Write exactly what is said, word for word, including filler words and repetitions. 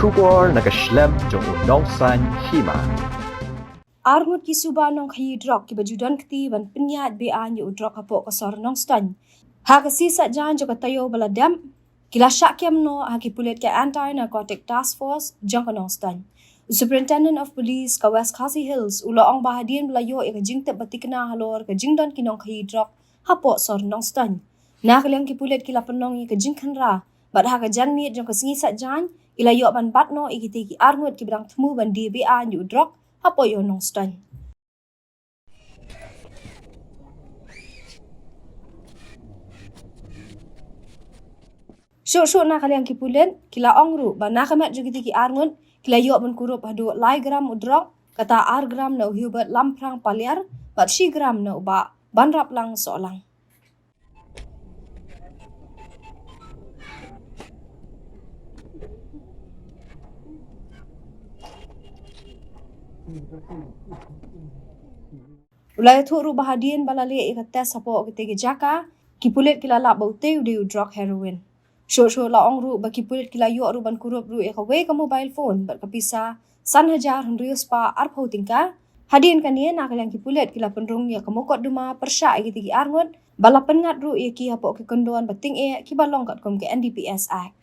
Khubor na ka shlem jong u Nongsaiñ Hima. Arngut ki suba nongkhaïi drok kiba ju don kti ban pynïaid beaiñ ïa u drok hapoh ka sor Nongstoiñ. Ha ka sngi Saitjaiñ jong ka taïew ba la dep, ki la shah kem noh ha ki pulit ka Anti Narcotic Task Force jong ka Nongstoiñ. U Superintendent of Police ka West Khasi Hills u la ong ba hadien ba la ïoh ïa ka jingtip ba thikna halor ka jingdon ki nongkhaïi drok hapoh sor Nongstoiñ, na ka liang ki pulit ki la pynlong ïa ka jingkhynra bad ha ka janmiet jong ka sngi Saitjaiñ ki la ïoh ban bat noh ïa kitei ki arngut kiba dang thmu ban die beaiñ ïa u drok hapoh ïew Nongstoiñ. Shuh shuh na ka liang ki pulit ki la ong ruh ba na ka met jong kitei ki arngut ki la ïoh ban kurup haduh lai gram u drok, kata ar gram na u Hubert Lamphrang Paliar bad shi gram na u Bah Banraplang Sohlang. U la ïathuh ruh ba hadien ba la leh ïa ka test hapoh kitei ki jaka, ki pulit ki la lap ba utei u dei u drok heroin. Shuh shuh la ong ruh ba ki pulit ki la ïoh ruh ban kurup ruh ïa kawei ka mobile phone bad ka pisa san hajar hynriew spah arphew tyngka. Hadien kane na ka liang ki pulit ki la pynrung ïa ka mukotduma pyrshah ïa kitei ki arngut bad la pynngat ruh ïa ki hapoh ki kyndon ba tyngeh kiba long katkum ka N D P S Act.